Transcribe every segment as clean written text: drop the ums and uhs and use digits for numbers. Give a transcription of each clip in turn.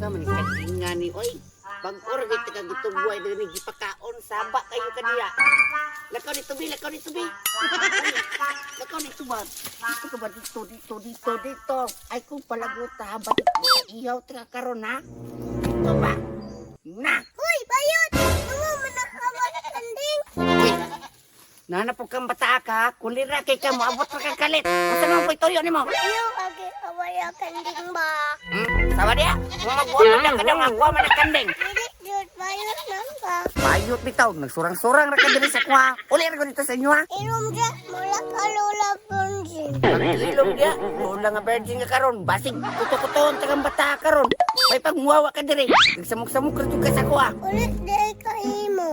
Sa man kadinga ni oy. Bag-o ra gyud ka gitugway diri ni gipakaon saba kayo kaniya. Lakaw ni tubi, lakaw ni tubi. Lakaw ni tuba. Dito ka ba dito, dito, dito, dito. Ay kung palaguta, batik ihaw tra karon ha. Dito ba? Na. Hoy, bayot! Tungo man nakawat kanding. Uy. Nana po kang bata ka, kulira kay ka moabot ra kang kalit. Unsa man po'y tuyo nimo? Ayaw, agi awaya kanding ba? Sawa diya. Kung magbuot na ka daw nga kuha man ang kanding. Dili, jud, bayot lang ka. Bayot bitaw, nagsurang-surang ra ka diri sa kuha. Uli ra ko dito sa inyo ha. Inom dya, mula ka lola virgin. Ilong dia, lola nga virgin ka karon, basig kuto-kutoon ta kang bata karon. May pagmuwawa ka diri. Nagsamok-samok ra jud ka sa kuha. Ulit di ka imo.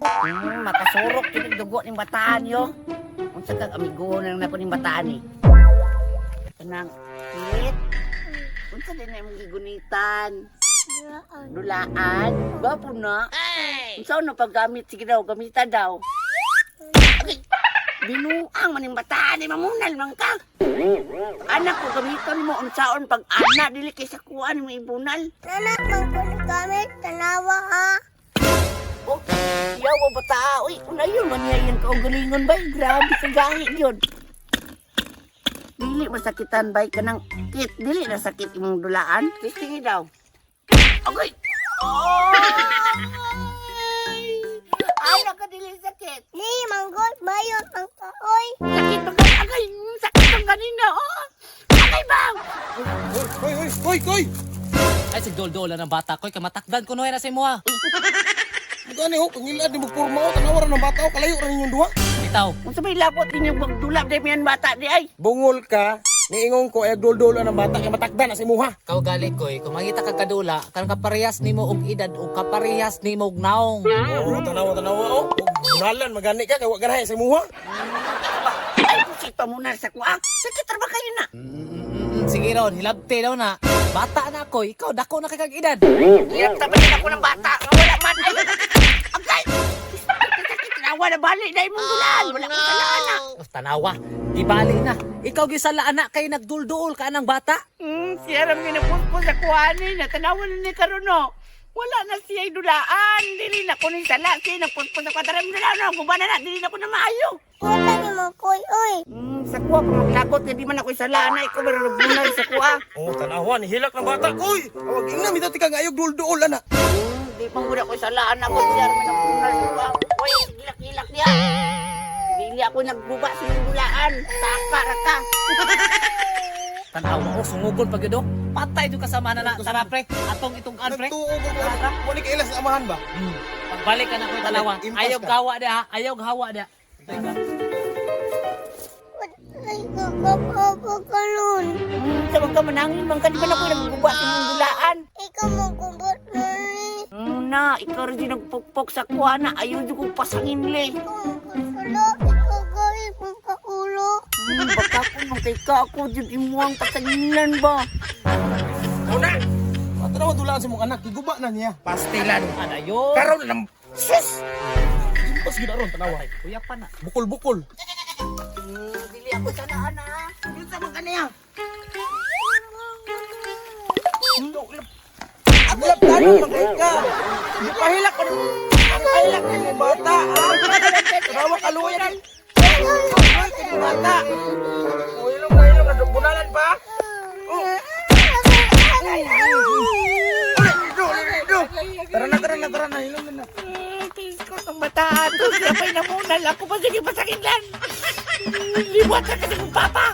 Makasurok kini dugo ning bataan yo. Unsa kag amigo nang nako ning bataan ni? Kanang kit. Unsa din na imong gigunitan? Dulaan. Dulaan? Gwapo na. Unsa no paggamit sige daw, gamitan daw. Okay. Binuang man ning bataan ni mamunal man ka. Anak ko gamiton mo unsaon pag ana dili kay sa kuan mo ibunal. Nana, man ko gamit, tanawa ha. Oh, yawa bata. Uy, unayon man niya yan kaugalingon bay. Grabe sa gahi yun. Dili masakitan bay kanang kit. Dili na sakit imong dulaan. Testingi daw. Okay. Oh! Ay, nako dili sakit. Ni, manggol, bayot, ang kaoy. Sakit pa ka. Agay, sakit ang kanina. Oh! Agay ba? Hoy, hoy, hoy, hoy! Ay, sigdol-dola ng bata ko. Kamatakdan ko na sa imo ha. Mugani ho, pangilad ni magpurma ho, tanawa ra ng bata ho, kalayo ra ninyong duha. Bitaw. Unsa may labot ninyo magdulap di man bata di ay. Bungol ka, niingon ko ay dol-dola ng bata kay matakdan na si imuha. Kau gali ko eh. Kung mangita ka kadula, kanang kaparehas nimo og edad o kaparehas nimo og naong. Oo, tanawa, tanawa ho. Bunalan, magani ka, kay wa ganahe sa imuha. Ay, pusit pa muna sa kuha. Sakit ra ba kayo na? Sige ron, hilabte daw na. Bata na ako, ikaw dako na kay kag edad. Hirap tabayin ako ng bata. Nga wala man. Ay, agay! Sakit na wala bali na imong dulaan. Wala ko salaan na. Oh, tanawa, gibali na. Ikaw gisala anak kay nagdulduol ka ng bata. Siya ram ginapuspos sa kuha ni. Natanawan na ni karon no. Wala na siya dulaan. Dili na ko ni sala. Siya nagpuspos sa kuha. Tara imong dulaan. No. Guba na na. Dili na ko na maayo. Wala ni mo, koy, oy. Sa kuha pa maglakot. Hindi man ako salaan na. Ikaw marunong sa kuha. Oh, tanawa, nihilak ng bata. Uy, awag ingna mi dati ka nga ayog dol-dool ana. Di pa muna ko salaan ako. Siya ram ginapunal sa kuha. Uy, gilak-gilak niya. Dili ako nagbuba sa imong dulaan. Taka ra ka. Tanawa ko, sungugon pag yun, oh. Patay doon kasama na na. Tara pre, atong itong an pre. Nagtuo ko ko. Wa ni kailas sa amahan ba? Pagbalik ka na ko tanawa. Impas Ayaw ka. gawa dia, ha? Ayaw hawa dia. Ay, kakapapa ka nun. Sa mga manangin man ka, di ba na ako nagbuba sa imong dulaan? Ikaw mo kumbot na ni. Na, ikaw rin din nagpukpok sa kuha na. Ayaw di kong pasangin, le. Ikaw mo kusala, ikaw gawin mong kaulo. Baka ko nung kay ka ako, dyan imuang pasanginan ba? Una. Tanawa dulaan sa imong anak, giguba na niya. Pastilan. Ana yun. Karon lang. Sus! Impas gid aron tanawa. Kuya pa na. Bukol-bukol. Dili ako sana, ana. Yun sa mga kaniya. Aglap tayo magay ka. Gipahilak ko. Gipahilak ko yung bata. ah. Tanawa kaluyan. Uy, kini bata. Uy, ilong na ilong na bunalan pa. Oh. Tara na, tara na, tara na, ilong na. Tis ko itong bataan. Kung siya pa'y namunal, ako pa sige pasanginan. Liwat na kasi kong papa.